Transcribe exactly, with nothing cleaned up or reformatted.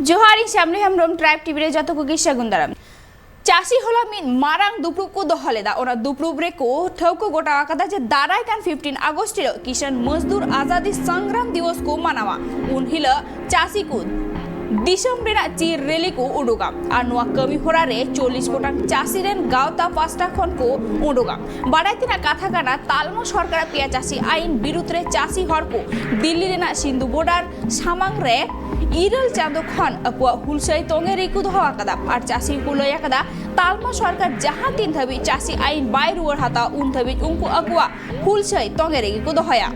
ᱡᱚᱦᱟᱨ, ᱤᱧ ᱥᱟᱢᱞᱤ Hembrom, tribe TV ᱨᱮ ᱡᱚᱛᱚ ᱠᱚᱜᱮ ᱥᱟᱹᱜᱩᱱ ᱫᱟᱨᱟᱢ᱾ ᱪᱟᱹᱥᱤ ᱦᱚᱞᱟ ᱢᱤᱫ ᱢᱟᱨᱟᱝ ᱫᱩᱯᱲᱩᱵ ᱠᱚ ᱫᱚᱦᱚ ᱞᱮᱫᱟ᱾ ᱚᱱᱟ ᱫᱩᱯᱲᱩᱵ ᱨᱮᱠᱚ ᱴᱷᱟᱹᱣᱠᱟᱹ ᱜᱚᱴᱟ ᱟᱠᱟᱫᱟ ᱡᱮ ᱫᱟᱨᱟᱭ ᱠᱟᱱ ᱯᱷᱤᱯᱴᱤᱱ ᱟᱜᱚᱥᱴ ᱦᱤᱞᱳᱜ ᱠᱤᱥᱟᱱ ᱢᱚᱡᱫᱩᱨ ᱟᱡᱟᱫᱤ ᱥᱚᱝᱜᱨᱟᱢ ᱫᱤᱵᱚᱥ ᱠᱚ ᱢᱟᱱᱟᱣᱟ᱾ ᱩᱱ ᱦᱤᱞᱳᱜ ᱪᱟᱹᱥᱤ ᱠᱚ ᱫᱤᱥᱚᱢ ᱨᱮᱱᱟᱜ ᱪᱤᱨ ᱨᱮᱞᱤ ᱠᱚ ᱩᱰᱩᱠᱟ ᱟᱨ ᱱᱚᱣᱟ ᱠᱟᱹᱢᱤ ᱦᱚᱨᱟ ᱨᱮ ᱪᱚᱞᱞᱤᱥ ᱜᱚᱴᱟᱝ ᱪᱟᱹᱥᱤ ᱨᱮᱱ ᱜᱟᱶᱛᱟ ᱯᱟᱥᱴᱟ ᱠᱷᱚᱱ ᱠᱚ ᱩᱰᱩᱠᱟ᱾ ᱵᱟᱰᱟᱭ ᱛᱮᱱᱟᱜ ᱠᱟᱛᱷᱟ ᱠᱟᱱᱟ, ᱛᱟᱞᱢᱟ ᱥᱚᱨᱠᱟᱨᱟᱜ ᱯᱮᱭᱟ ᱪᱟᱹᱥᱤ ᱟᱭᱤᱱ ᱵᱤᱨᱩᱫᱽ ᱨᱮ ᱪᱟᱹᱥᱤ ᱦᱚᱲ ᱠᱚ ᱫᱤᱞᱞᱤ ᱨᱮᱱᱟᱜ ᱥᱤᱱᱫᱷᱩ ᱵᱚᱰᱟᱨ ᱥᱟᱢᱟᱝ ᱨᱮ ᱤᱨᱟᱹᱞ ᱪᱟᱸᱫᱚ ᱠᱷᱚᱱ ᱟᱠᱚᱣᱟᱜ ᱦᱩᱞᱥᱟᱹᱭ ᱛᱚᱸᱜᱮ ᱨᱮᱠᱚ ᱫᱚᱦᱚ ᱟᱠᱟᱫᱟ ᱟᱨ ᱪᱟᱹᱥᱤ ᱠᱚ ᱞᱟᱹᱭ ᱟᱠᱟᱫᱟ, ᱛᱟᱞᱢᱟ ᱥᱚᱨᱠᱟᱨ ᱡᱟᱦᱟᱸ ᱛᱤᱱ ᱫᱷᱟᱹᱵᱤᱡ ᱪᱟᱹᱥᱤ ᱟᱭᱤᱱ ᱵᱟᱭ ᱨᱩᱣᱟᱹᱲ ᱦᱟᱛᱟᱣᱟ, ᱩᱱ ᱫᱷᱟᱹᱵᱤᱡ ᱩᱱᱠᱩ ᱟᱠᱚᱣᱟᱜ ᱦᱩᱞᱥᱟᱹᱭ ᱛᱚᱸᱜᱮ ᱨᱮᱜᱮ ᱠᱚ ᱫᱚᱦᱚᱭᱟ᱾